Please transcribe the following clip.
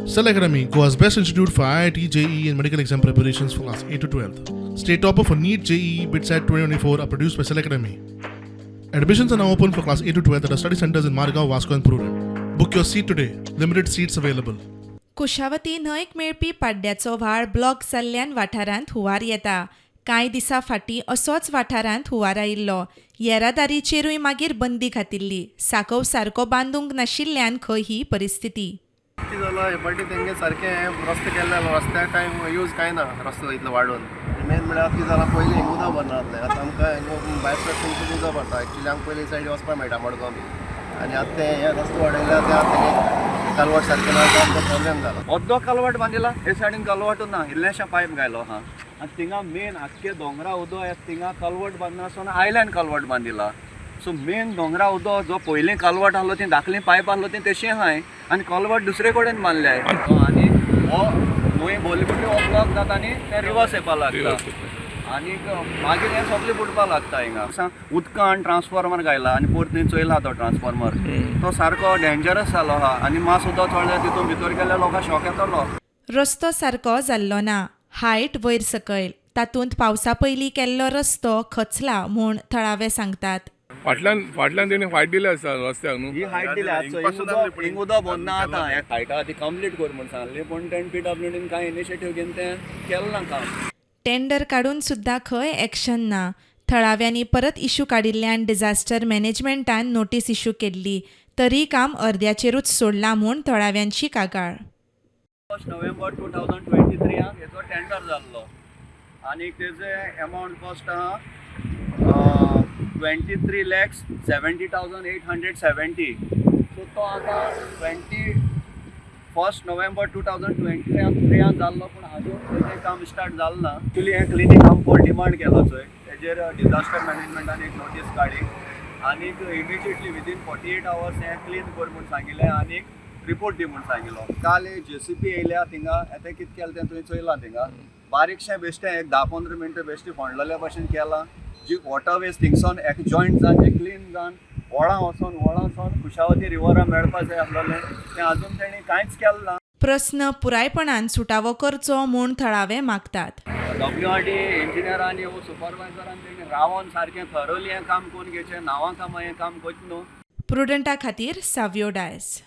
Cell Academy, Goa's best institute for IIT, JEE, and medical exam preparations for class 8 to 12. State topper for NEET, JEE, BITSAT 2024 are produced by Cell Academy. Admissions are now open for class 8 to 12 at our study centers in Margao, Vasco, and Prudent. Book your seat today. Limited seats available. Kushavati न्हंयक मेळपी पाड्ड्याचो व्हाळ block जाल्ल्यान वाठारांत हुंवार येता. कांय दिसां फाटीं असोच वाठारांत हुंवार आयिल्लो. येरादारीचेरूय मागीर बंदी घातिल्ली. सांकव सारको बांदूंक नाशिल्ल्यान खंय ही परिस्थिती. कितें जालां, हे पाटी तेंगे सारकें रस्ते केल्ले, रस्त्याक कांय यूज कांय ना, रस्तो इतलो वाडोवन. मेन म्हळ्यार कितें जालां, पयलीं हिंगा उदक भरना आसलें, आतां आमकां हिंगा भायर सरसून उदक भरता. एक्चुली आमकां पयलीं सायडी वचपाक मेळटा मडगांव बी, आनी आतां ते हे रस्तो वाडयल्या, ते आतां तेंगे कालवट सारकें ना, ते आमकां प्रॉब्लेम जाला. अर्दो कलवट बांदिला, हे सायडीन कलवट ना, इल्लेशें पायप घायलो आहा आनी थिंगा मेन आख्खे दोंगरा उदक येता थिंगा कलवट बांदनासतना आयल्यान कलवट बांदिला. सो मेन दोंगरा उदक जो पयलीं कलवट आहलो, ती धाकली पायप आहलो, ती तशी आहाय आनी कलवट दुसरे कडेन बांदले. आनी हो न्हंय भरली म्हणटकीर हो ब्लॉक जाता आनी ते रिवर्स येवपा लागता आनीक मागीर हें सगळें बुडपा लागता. हिंगा उदकान ट्रान्सफॉर्मर घायला आनी पोर तुवें चोयला तो ट्रान्सफॉर्मर, तो सारको डेंजरस जालो आहा आनी मास उदक चोडलें तितून भितर गेल्यार लोकांक शॉक येतलो. रस्तो सारको जाल्लो ना. हायट वयर सकयल, तातूंत पावसा पयलीं केल्लो रस्तो खचला म्हूण थळावे सांगतात. फाटल्यान फाटल्यान तेणी फायट दिले आसता रस्त्याक न्हू. ही हायट दिल्या, हिंग उदक भरना आतां. हे हायटा ती कंप्लीट कर म्हूण सांगली, पूण तेणें पीडब्ल्यूडीन कांय इनिशिएटीव घेवन तें केलें ना काम. टेंडर काडून सुद्दां खंय एक्शन ना. थळाव्यांनी परत इशू काडिल्ल्यान डिझास्टर मॅनेजमेंटान नोटीस इशू केल्ली, तरी काम अर्द्याचेरूच सोडलां म्हूण थळाव्यांची कागाळ. 1 नोव्हेंबर 2023आक हेचो टेंडर जाल्लो आनी तेजे एमावंट कॉस्ट आहा 23,70,870. सो तो आतां 21 नोव्हेंबर 2023आक जाल्लो, पूण आजून तेजें काम स्टार्ट जालें ना. एक्चुली हें क्लिनींग आम फॉर डिमांड केलो चोय, तेजेर डिझास्टर मॅनेजमेंटान एक नोटीस काडली आनीक इमिजिएटली विदीन 48 आवर्स हें क्लीन कर म्हूण सांगिल्लें आनीक रिपोर्ट दी म्हूण सांगिल्लो. काल जेसीबी येयल्या थिंगा, आतां कितें केलें तें तुवें चोयलां. थिंगा बारीकशें बेश्टें एक 10-15 मिनटां बेश्टें फोंडलेल्या भशेन केलां. जी वॉटर वेज थिंगसोन एक जॉयंट जावन, जें क्लीन जावन व्हळां वचोन, व्हळां वचोन कुशावती रिवरा मेळपा जाय आसलेलें, तें अजून तेणी कांयच केलें ना. प्रस्न पुरायपणान सुटावो करचो म्हूण थळावे मागतात. डब्ल्यूआरडी इंजिनियरांनी वो सुपरवायझरान तेणी रावोन सारकें थरोली हें काम करून घेवचें. नांवां कामां हें काम करचें न्हू. प्रुडंटा खातीर सावियो डायस.